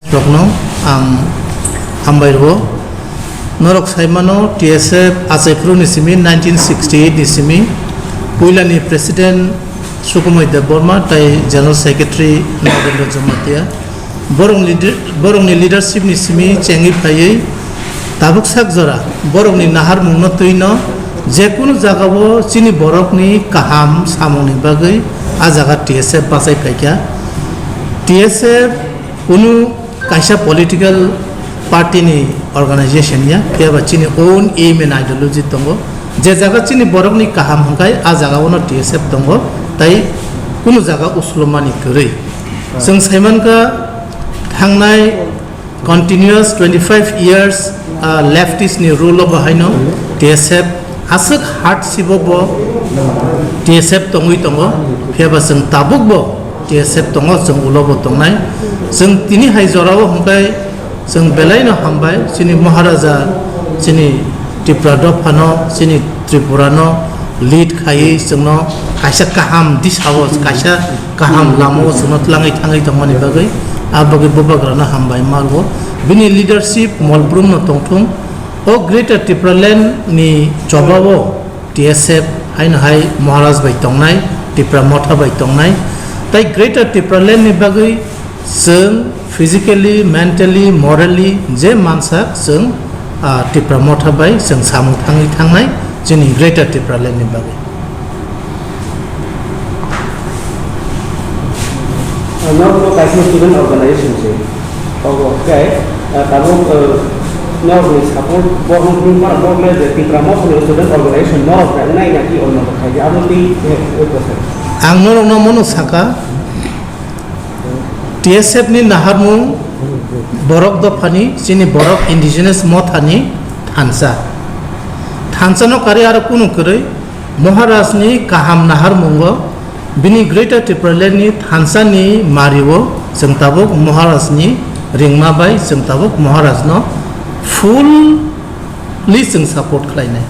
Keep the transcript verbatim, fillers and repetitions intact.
Rokno ang hambai rwo. Norok saimano T S F achaiphuru ni simi nineteen sixty-eight ni simi puilani president Sukumoi Debbarma tai general secretary Nagendra Jamatia. Borokni leader-, borokni leadership ni simi chengwi phaiwi tabuk sak jora borokni naharmungno twino jekunu jagao chini borokni kaham samungni bagwi a jaga T S F bachai phaikha. T S F kunu kaisa political party ni organization ya, phiya ba chini own aim and ideology tongo. Je jaga chini borokni kaham hwnkhe a jaga ono T S F tongo, tai kunu jaga uslomani kwrwi. Chwng saimankha thangnai continuous twenty-five years, ah, leftist ni rule o bahaino T S F aswk hardship o bo T S F tongwi tongo, phiya ba chwng tabuk bo T S F tongo, chwng ulo bo tongnai. Chwng tini hai jorao hwnkhe chwng belaino hambai, chini Maharaja, chini Tipra dophano, chini Tripurano lead khaiwi chwngno kaisa kaham disao, kaisa kaham lamao chwngno tlangwi thangwi tongmani bagwi, a bagwi bubagrano hambai ma rwo. Bini leadership molbrumno tongthung. O Greater Tipraland ni chobao T S F haino hai Maharaj bai tongnai, Tipra Motha bai tongnai. Tai Greater Tipraland ni bagwi chwng physically, mentally, morally je mansak chwng, ah, Tipra Motha bai chwng samung thangwi thangnai chini Greater Tipraland ni bagwi. Norok no kaisa student organization se. Obo khe, ah, tabuk, ah, norok ni support, borok ni para borok le je Tipra Motha ni student organization norok khe nai na ki onno khai di abo tei, eh, eh, bwsai. Ang norok no mono saka, T S F ni naharmung borok dophani, chini borok indigenous mothani thansa. Thansa no karwi aro kunu kwrwi Maharaj ni kaham naharmungo bini Greater Tipraland ni thansa ni mario chwng tabuk Maharaj ni ringma bai chwng tabuk Maharaj no fully chwng support khlainai.